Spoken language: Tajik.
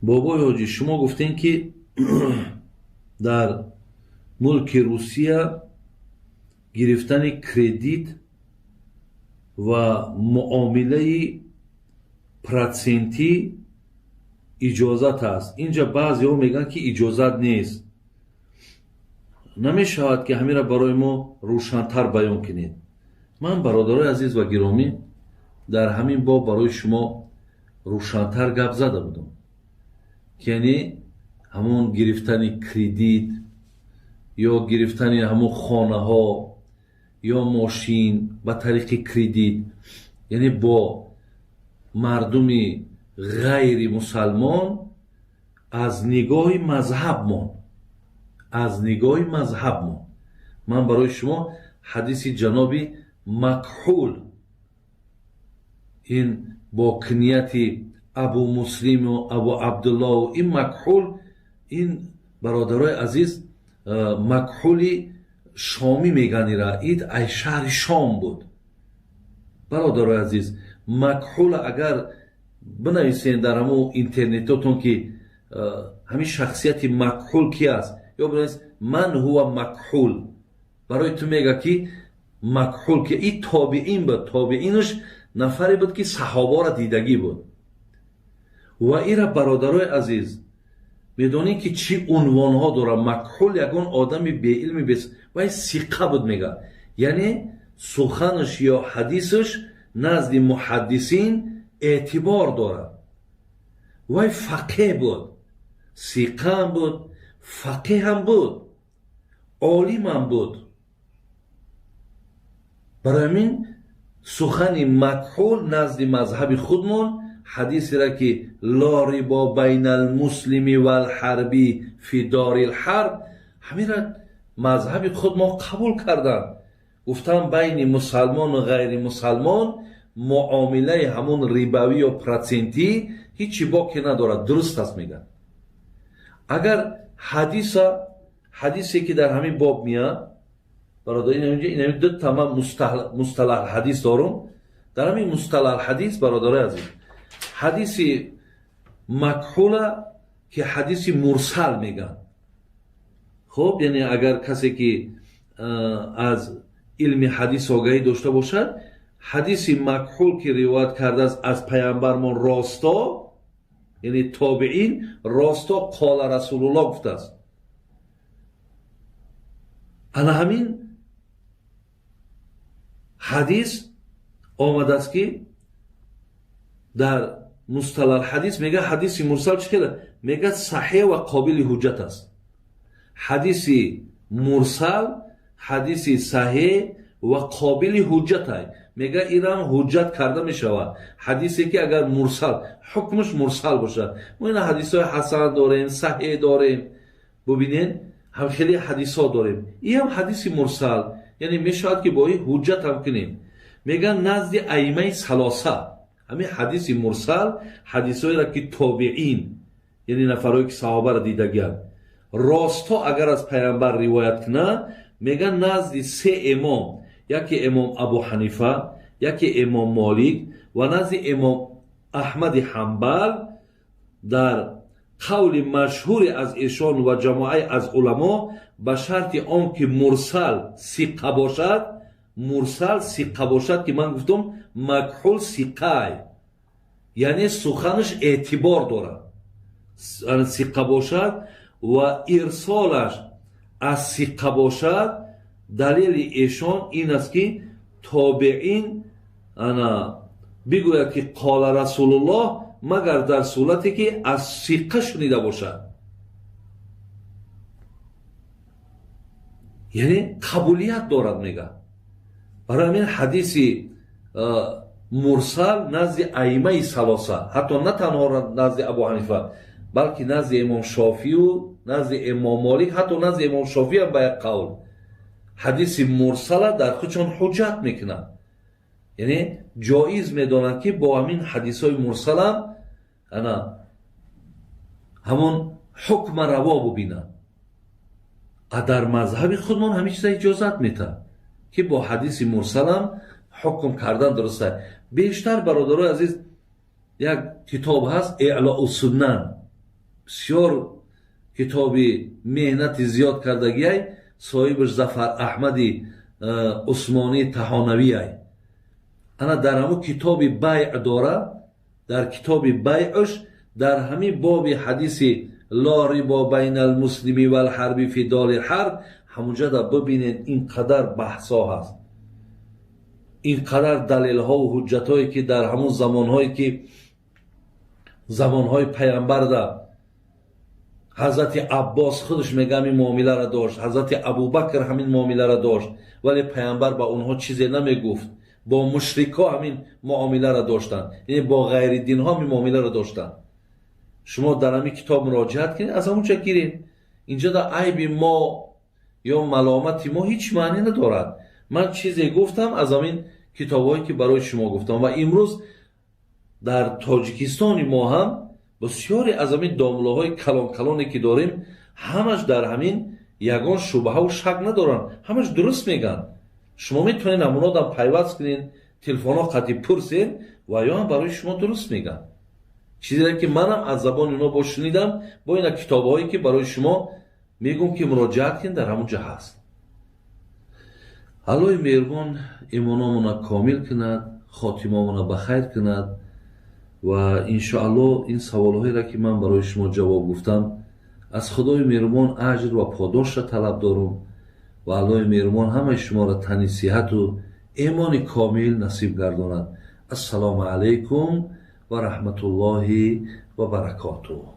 Бобои ҳоҷӣ, шумо гуфтем, ки дар мулки Русия гирифтани кредит ва муомилаи процентӣ иҷозат аст. Инҷа баъзеҳо мегӯянд, ки иҷозат нест. Намешавад, ки ҳамира барои мо рӯшантар баён кунед? Ман, бародарои азиз ва гиромӣ, дар ҳамин боб барои шумо рӯшантар гап зада будам, ки яъне ҳамон гирифтани кредит ё гирифтани ҳамон хонаҳо ё мошин ба тариқи кредит, яъне бо мардуми ғайри мусалмон, аз нигоҳи мазҳабмон, аз нигоҳи мазҳабмон ман барои шумо ҳадиси ҷаноби Макҳул, ин бо книяти Абу Муслиму Абу Абдуллоу, ин Макҳул, ин, бародарои азиз, Макҳули Шомӣ мегӯянд ира, ид ай шаҳри Шом буд. Бародарои азиз, Макҳула агар бинависен дар ҳамун интернетотон, ки ҳамин шахсияти Макҳул ки аст, ё бинавис «ман ҳува Макҳул», барои ту мега, ки Макҳул ки. И тобиин буд. Тобиинаш нафаре буд, ки саҳобаро дидагӣ буд. Ва ира, бародарои азиз, медонед, ки чӣ унвонҳо дорад Макҳул? Ягон одами беилми бес вай сиқа буд, мега, яъне суханаш ё ҳадисаш назди муҳаддисин эътибор дорад. Вай фақеҳ буд, сиқаам буд, фақеҳам буд, олимам буд. Барои ҳамин сухани Макҳул назди мазҳаби худмон, ҳадисеро, ки «ла рибо байна алмуслими валҳарби фи дори лҳарб», ҳаминра мазҳаби худ мо қабул карданд. Гуфтанд, байни мусалмону ғайри мусалмон муомилаи ҳамун рибавӣ ё процентӣ ҳичи боке надорад, дуруст аст, мегӯяд. Агар ҳадиса, ҳадисе, ки дар ҳамин боб меяд, бародар, инами ду ман мусталаҳ ҳадис дорум. Дар ҳамин мусталаҳ ҳадис, бародарои азиз, ҳадиси Макҳула, ки ҳадиси мурсал мегӯянд. Хуб, яъне агар касе, ки аз илми ҳадис огаҳӣ дошта бошад, ҳадиси Макҳул, ки ривоят кардааст аз паямбармон росто, яъне тобиин росто «қола Расулуллоҳ» гуфтааст, ана ҳамин ҳадис омадааст, ки дар мусталаҳ ҳадис мега, ҳадиси мурсал чӣ хела мега, саҳеҳ ва қобили ҳуҷҷат аст. Ҳадиси мурсал ҳадиси саҳеҳ ва қобили ҳуҷҷат ай, мега, ирам ҳуҷҷат карда мешавад, ҳадисе, ки агар мурсал, ҳукмаш мурсал бошад. Мо ина ҳадисҳои ҳасан дорем, саҳеҳ дорем, бубинед, ҳам хеле ҳадисҳо дорем. Иам ҳадиси мурсал, яъне мешавад, ки бо ин ҳуҷҷат ҳам кунем, мегӯянд, назди аимаи салоса. Ҳамин ҳадиси мурсал, ҳадисҳоеро, ки тобиин, яъне нафарое, ки саҳобаро дидагианд, росто агар аз паямбар ривоят кунанд, мегӯянд, назди се имом, яке имом Абу Ҳанифа, яке имом Молик ва назди имом Аҳмади Ҳамбал, дар қавли машҳуре аз эшон ва ҷамоае аз уламо, ба шарти он ки мурсал сиқа бошад. Мурсал сиқа бошад, ки ман гуфтам, Макҳул сиқай, яъне суханаш эътибор дорад, сиқа бошад ва ирсолаш аз сиқа бошад. Далели эшон ин аст, ки тобеин ана бигӯяд, ки «қола Расулуллоҳ», магар дар сурате, ки аз сиқа шунида бошад, яъне қабулият дорад, мега. Барои ҳамин ҳадиси мурсал назди аимаи салоса, ҳатто на танҳо назди Абу Ҳанифа, балки назди имом Шофию назди имом Молик, ҳатто назди имом Шофиам ба як қавл ҳадиси мурсала дар худшон ҳуҷҷат мекунанд, яъне ҷоиз медонанд, ки бо ҳамин ҳадисҳои мурсалам ана ҳамон ҳукма раво бубинанд. А дар мазҳаби худмон ҳамин чиза иҷозат метаҳад, ки бо ҳадиси мурсалам ҳукм кардан дуруст аст. Бештар, бародарои азиз, як китоб ҳаст, Эълоу Суннан. Бисёр китоби меҳнати зиёд кардагиай, соҳибаш Зафар Аҳмади Усмонӣ Таҳонавиай. Ана дар ҳамун китоби байъ дора, дар китоби байъш дар ҳамин боби ҳадиси ла рибо байна алмуслими валҳарби фи дори ҳарб, ҳамунҷода бибинед, ин қадар баҳсҳо ҳаст, ин қадар далелҳову ҳуҷҷатҳое ки дар ҳамун замонҳое ки замонҳои паямбарда Ҳазрати Аббос худаш мега ҳамин муомиларо дошт, Ҳазрати Абубакр ҳамин муомиларо дошт, вале паямбар ба онҳо чизе намегуфт. Бо мушрикҳо ҳамин муомиларо доштанд, яъне бо ғайридинҳо ҳамин муомиларо доштанд. Шумо дар ҳамин китоб муроҷиат кунед, аз ҳамунҷа гиред. Инҷо да айби мо ё маломати мо ҳеҷ маънӣ надорад. Ман чизе гуфтам аз ҳамин китобҳое ки барои шумо гуфтам. Ва имрӯз дар Тоҷикистони мо ҳам бисёре аз ҳамин домлаҳои калон-калоне ки дорем, ҳамаш дар ҳамин ягон шубҳаву шак надоранд, ҳамаш дуруст мегӯянд. Шумо метавонед ҳамонодам пайваст кунед, телефонҳо қатъи пурсед, ва ё ҳам барои шумо дуруст мегӯянд. Чизе ки манам аз забони онҳо бо шунидам, бо ина китобҳое ки барои шумо мегӯм ки муроҷиат кунед, дар ҳамон ҷо ҳаст. Аллоҳи меҳрубон имономона комил кунад, хотимамона ба хайр кунад. Ва иншоаллоҳ ин саволҳоеро ки ман барои шумо ҷавоб гуфтам, аз Худои меҳрубон аҷр ва подошро талаб дорум. Ва Аллоҳи меҳрубон ҳамаи шуморо тани сиҳату имони комил насиб гардонад. Ассалому алайкум ва раҳматуллоҳи ва баракотуҳ.